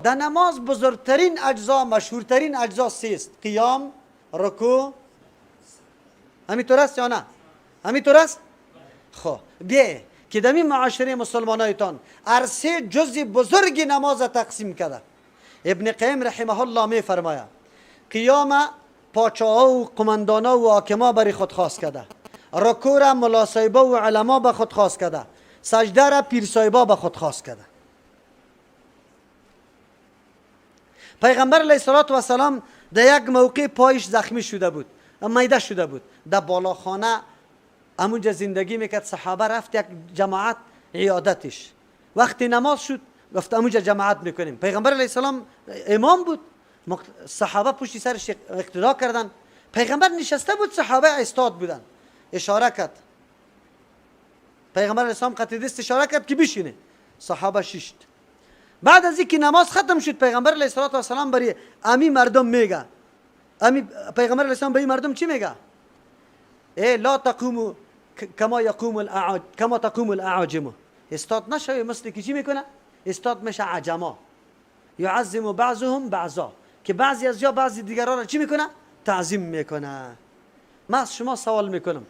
در نماز بزرگترین اجزا، مشهورترین اجزا سه است: قیام، رکوع. همینطور است یا نه؟ همینطور است؟ خب بیه که دمی معاشره مسلمانایتان هر سه جزء بزرگ نماز تقسیم کرده. ابن قیم رحمه الله می فرماید قیام پاچاها و قماندانا و حاکما برای خود خاص کرده، رکوع را ملا صاحبا و علما به خود خاص کرده، سجده را پیر صاحبا به خود خاص کرده. پیغمبر علیه الصلاة والسلام در یک موقع پایش زخمی شده بود، میده شده بود، در بالاخانه همونجا زندگی میکرد. صحابه رفت یک جماعت عیادتش، وقتی نماز شد گفت همونجا جماعت میکنیم. پیغمبر علیه السلام امام بود، صحابه پشت سرش اقتدا کردن. پیغمبر نشسته بود، صحابه استاد بودن. اشاره کرد پیغمبر علیه السلام، قطع دست اشاره کرد که بشینه. صحابه ششت. بعد از اینکه نماز ختم شد، پیغمبر علیه الصلاة والسلام برای امی مردم میگه، امی پیغمبر علیه السلام به این مردم چی میگه؟ ای لا تقوموا کما یقوم الاعاج کما تقوم الاعاجم. استاد نشوی مثل که چی میکنه؟ استاد میشه عجما. یعظم بعضهم بعضا، که بعضی از یا بعضی دیگران را چی میکنه؟ تعظیم میکنه. من از شما سوال میکنم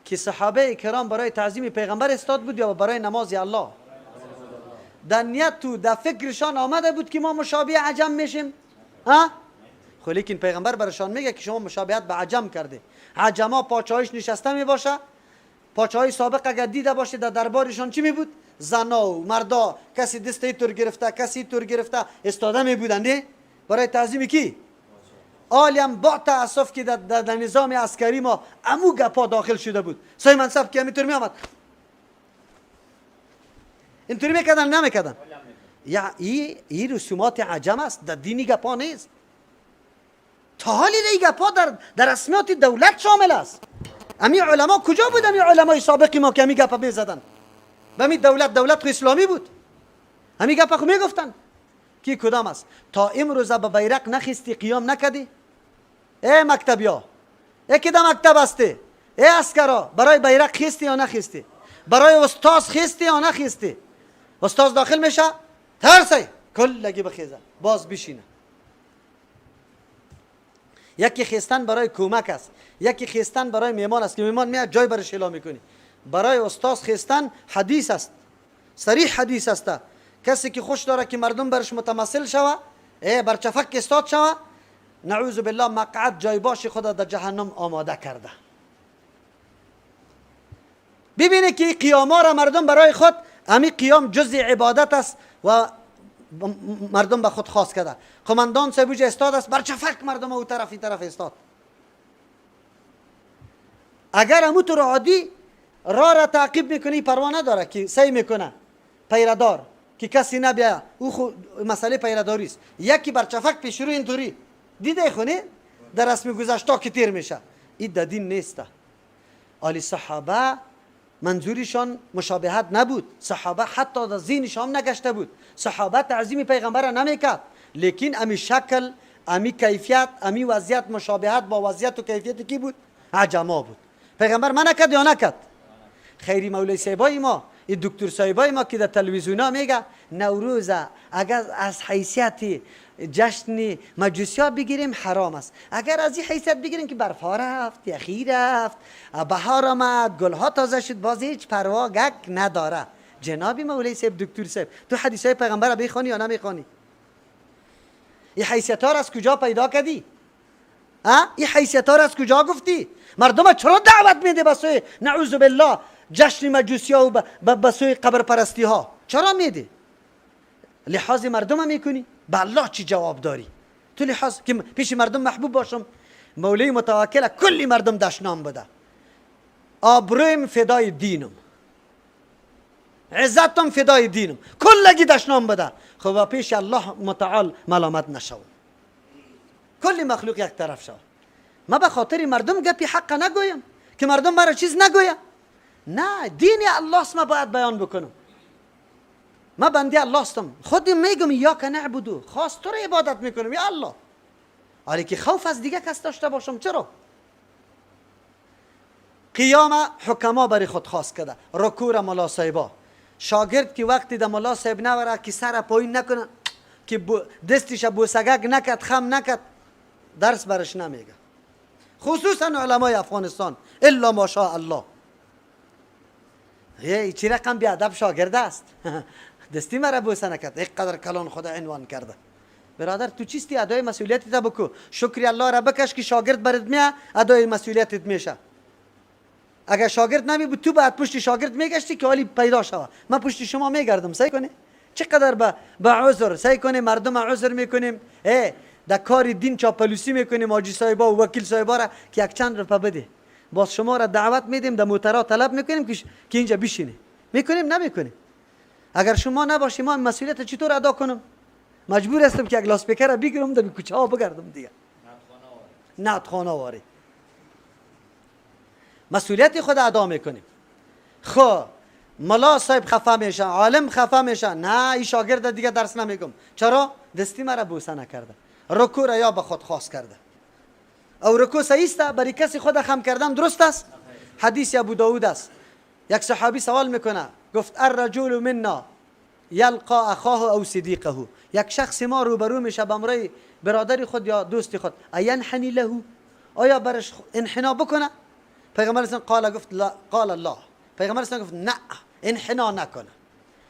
که صحابه کرام برای تعظیم پیغمبر استاد بود یا برای نماز الله؟ در نیت و در فکرشان آمده بود که ما مشابه عجم میشیم؟ ها؟ خب لیکن پیغمبر برشان میگه که شما مشابهت به عجم کرده. عجما پاچایش نشسته میباشه، پاچای سابق اگر دیده باشه در دربارشان چی می بود؟ زنا و مردا، کسی دست تور گرفته، کسی تور گرفته، استاده می بودند برای تعظیم کی؟ عالیم با تاسف که در نظام عسکری ما امو گپا داخل شده بود. سای منصب که همینطور می آمد، اینطوری میکردن نمیکردن. یا ای رسومات عجم است، در دینی گپا نیست. تا حالی این گپا در رسمیات دولت شامل است. امی علما کجا بود؟ امی علمای سابقی ما که امی گپا میزدن به امی دولت، دولت خو اسلامی بود، امی گپا خو میگفتن کی کدام است؟ تا امروز به بیرق نخیستی، قیام نکردی؟ ای مکتبیا، ای که در مکتب هستی، ای عسکرا، برای بیرق خیستی یا نخیستی؟ برای استاد خیستی یا نخیستی؟ استاد داخل میشه ترسی کلگی بخیزه باز بشینه. یکی خیستن برای کمک است، یکی خیستن برای میمان است که میمان میاد جای برش اعلام میکنی. برای استاد خیستن حدیث است، صریح حدیث است. کسی که خوش داره که مردم برش متمثل شوه، ای برچفک استاد شوه، نعوذ بالله مقعد جای باش خدا در جهنم آماده کرده. ببینه که قیاما را مردم برای خود، امی قیام جزء عبادت است و مردم به خود خاص کرده. قماندان صاحب استاد است، برچفک مردم او طرف این طرف استاد. اگر امو تو عادی را را تعقیب میکنی پروا نداره که سعی میکنه پیردار که کسی نبیا، او خو مسئله پیرداری است. یکی برچفک پیش رو اینطوری دیده خونه در رسم گذشته که تیر میشه، این در دین نیست. آلی صحابه منظورشان مشابهت نبود، صحابه حتی در ذهنشان نگشته بود، صحابه تعظیم پیغمبر را نمیکرد، لیکن امی شکل، امی کیفیت، امی وضعیت مشابهت با وضعیت و کیفیت کی بود؟ عجما بود. پیغمبر منع کرد یا نکرد؟ خیری مولوی صاحبای ما، این دکتر صاحبای ما که در تلویزیون میگه نوروز اگر از حیثیت جشن مجوسی ها بگیریم حرام است، اگر از این حیثیت بگیریم که برفا رفت، یخی رفت، بهار آمد، گلها تازه شد، باز هیچ پروا گک نداره. جناب مولوی صاحب، دکتر صاحب، تو حدیث های پیغمبر را میخوانی یا نمیخوانی؟ این حیثیت ها را از کجا پیدا کردی؟ این حیثیت ها را از کجا گفتی؟ مردم چرا دعوت میده به سوی نعوذ بالله جشن مجوسی ها و به سوی قبر پرستی ها؟ چرا میده؟ لحاظ مردم میکنی؟ به الله چی جواب داری؟ تو لحاظ که پیش مردم محبوب باشم. مولوی متوکل کلی مردم دشنام بده، آبرویم فدای دینم، عزتم فدای دینم، کلگی دشنام بده. خب پیش الله متعال ملامت نشو، کلی مخلوق یک طرف شو. ما به خاطر مردم گپی حق نگویم که مردم مرا چیز نگویم. نه، دین الله است، ما باید بیان بکنم. ما بنده الله هستم، خود میگم ایاک نعبدو، خاص تو رو عبادت میکنم یا الله. حالی که خوف از دیگه کس داشته باشم چرا؟ قیام حکما برای خود خاص کرده، رکوع را ملا صاحبا. شاگرد که وقتی در ملا صاحب نوره که سر پایین نکنه، که دستش بوسگک نکد، خم نکد، درس برش نمیگه. خصوصا علمای افغانستان الا ماشاء الله. یه چی رقم بی ادب شاگرد است. دستی مرا بوسه نکرد، اینقدر کلان خدا عنوان کرده. برادر تو چیستی؟ ادای مسئولیتت بکو. شکری الله را بکش که شاگرد برات میاد، ادای مسئولیتت میشه. اگر شاگرد نمی بود تو بعد پشت شاگرد میگشتی که حالی پیدا شوه. من پشت شما میگردم. سعی کنی چقدر به عذر سعی کنی، مردم عذر میکنیم، در کار دین چاپلوسی میکنیم، حاجی صاحبا و وکیل صاحبا را که یک چند روپه بده، باز شما را دعوت میدیم، در موترا طلب میکنیم که اینجا بشینی. میکنیم نمیکنیم؟ اگر شما نباشی ما مسئولیت چطور ادا کنم؟ مجبور هستم که یک لاسپیکر را بگیرم در کوچه ها بگردم دیگه. نعتخانه واری مسئولیت خود ادا میکنیم. خب ملا صاحب خفه میشه، عالم خفه میشه، نه این شاگرد دیگه درس نمیگم. چرا؟ دستی مرا بوسه نکرده، رکوع را یا به خود خاص کرده. او رکوع صحیح است، برای کسی خود خم کردن درست است. حدیث ابو داود است. یک صحابی سوال میکنه، گفت الرجل منا یلقا اخاه او صدیقه، یک شخص ما روبرو میشه به امرای برادر خود یا دوست خود، اینحنی له، آیا برش انحنا بکنه؟ پیغمبر اسلام قال، گفت لا، قال الله. پیغمبر اسلام گفت نه، انحنا نکنه،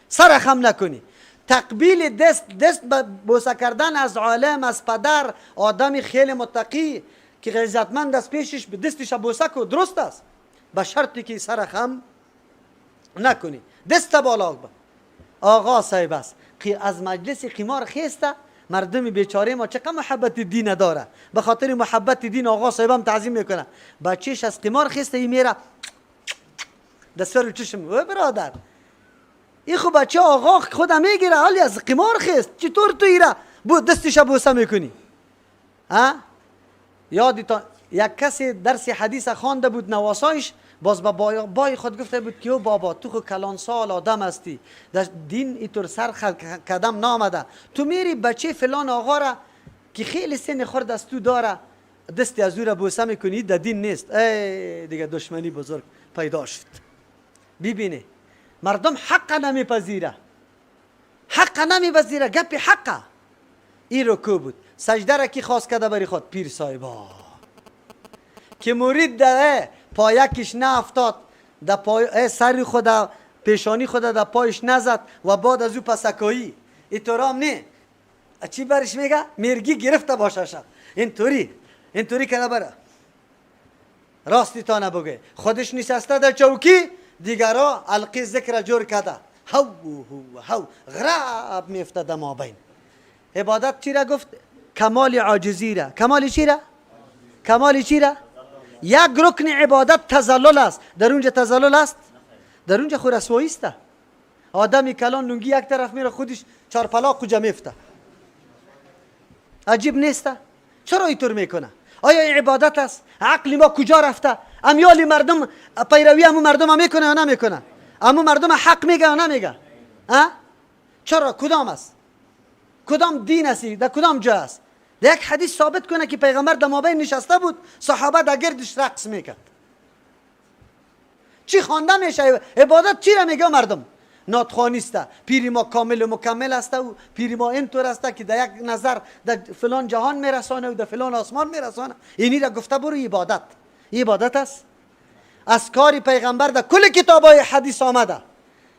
سر خم نکنی. تقبیل دست، دست بوسه کردن از عالم، از پدر، آدم خیلی متقی که عزتمند است، پیشش به دستش بوسه کو، درست است، به شرطی که سر خم نکنی، دست بالا. آقا صاحب است از مجلس قمار خیسته. مردم بیچاره ما چقدر محبت دین داره، به خاطر محبت دین آقا صاحبم تعظیم میکنه. بچهش از قمار خیسته، ای میره دستور چشم. او برادر این خب بچه آقا خود میگیره، حالی از قمار خیست، چطور تو ایره بو دستش بوسه میکنی؟ ها یادی یک کسی درس حدیث خوانده بود، نواسایش باز به بای خود گفته بود که او بابا تو خو کلان سال آدم هستی، در دین اینطور سر قدم نامده، تو میری بچه فلان آقا را که خیلی سن خورد از تو داره دستی از او را بوسه میکنی، در دین نیست. ای دیگه دشمنی بزرگ پیدا شد. ببینه مردم حق نمیپذیره، حق نمیپذیره، گپ حقه. این رکوع بود. سجده را کی خواست کرده بری خود؟ پیر صاحبا که مرید ده پایکش نه افتاد، در پای سر خود پیشانی خود در پایش نزد و بعد از او پسکایی اینطور هم نه، چی برش میگه؟ مرگی گرفته باشه شد، اینطوری اینطوری کرده بره. راستی تا نبگه خودش نشسته در چوکی، دیگرا القی ذکر جور کرده، هو هو هو غراب میفته در مابین. عبادت چی را گفت؟ کمال عاجزی را. کمال چی را؟ کمال چی را؟ یک رکن عبادت تذلل است. در اونجا تذلل است؟ در اونجا خو رسوایی است. آدم کلان لنگی یک طرف میره، خودش چارپلا کجا میفته. عجیب نیست؟ چرا اینطور میکنه؟ آیا این عبادت است؟ عقل ما کجا رفته؟ امیال مردم پیروی همون مردم هم میکنه یا نمیکنه؟ همون مردم حق میگه یا نمیگه؟ چرا؟ کدام است؟ کدام دین است؟ در کدام جا است؟ در یک حدیث ثابت کنه که پیغمبر در مابین نشسته بود، صحابه در گردش رقص میکرد. چی خوانده میشه؟ عبادت چی را میگه مردم؟ ناتخوانی است. پیری ما کامل و مکمل است و پیری ما اینطور است که در یک نظر در فلان جهان میرسانه و در فلان آسمان میرسانه. اینی را گفته برو عبادت. عبادت است؟ از کار پیغمبر در کل کتابای حدیث آمده.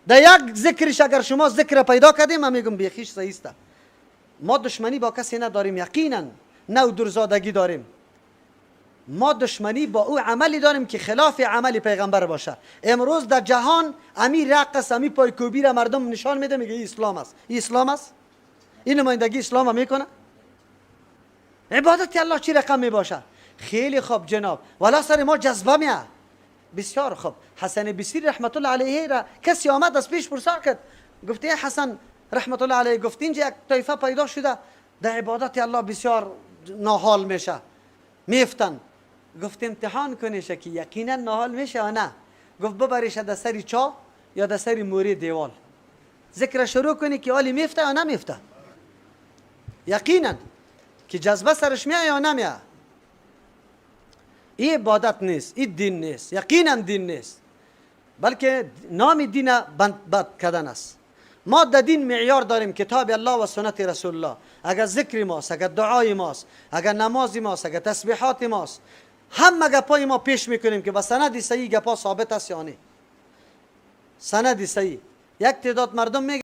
در یک ذکرش اگر شما ذکر پیدا کردیم، من میگم بیخیش صحیح است. ما دشمنی با کسی نداریم، یقینا نه درزادگی داریم. ما دشمنی با او عملی داریم که خلاف عمل پیغمبر باشه. امروز در جهان امی رقص، امی پایکوبی را مردم نشان میده، میگه این اسلام است. این اسلام است؟ این نمایندگی اسلام میکنه؟ عبادت الله چی رقم میباشه؟ خیلی خوب جناب، ولا سر ما جذبه میه. بسیار خوب. حسن بصری رحمت الله علیه را کسی آمد از پیش پرسان کرد، گفته حسن رحمت الله علیه، گفت اینجا یک طایفه پیدا شده در عبادت الله بسیار ناحال میشه، میفتن. گفت امتحان کنیشه که یقینا ناحال میشه یا نه. گفت ببریش در سری چا یا در سری موری دیوال، ذکر شروع کنی که حالی میفته یا نمیفته، یقینا که جذبه سرش میاد یا نمیاد. این عبادت نیست، این دین نیست، یقینا دین نیست، بلکه نام دین بد کردن است. ما در دین معیار داریم، کتاب الله و سنت رسول الله. اگر ذکر ماست، اگر دعای ماست، اگر نماز ماست، اگر تسبیحات ماست، هم گپای ما پیش میکنیم که با سند صحیح گپا ثابت است یا نه. سند صحیح. یک تعداد مردم میگه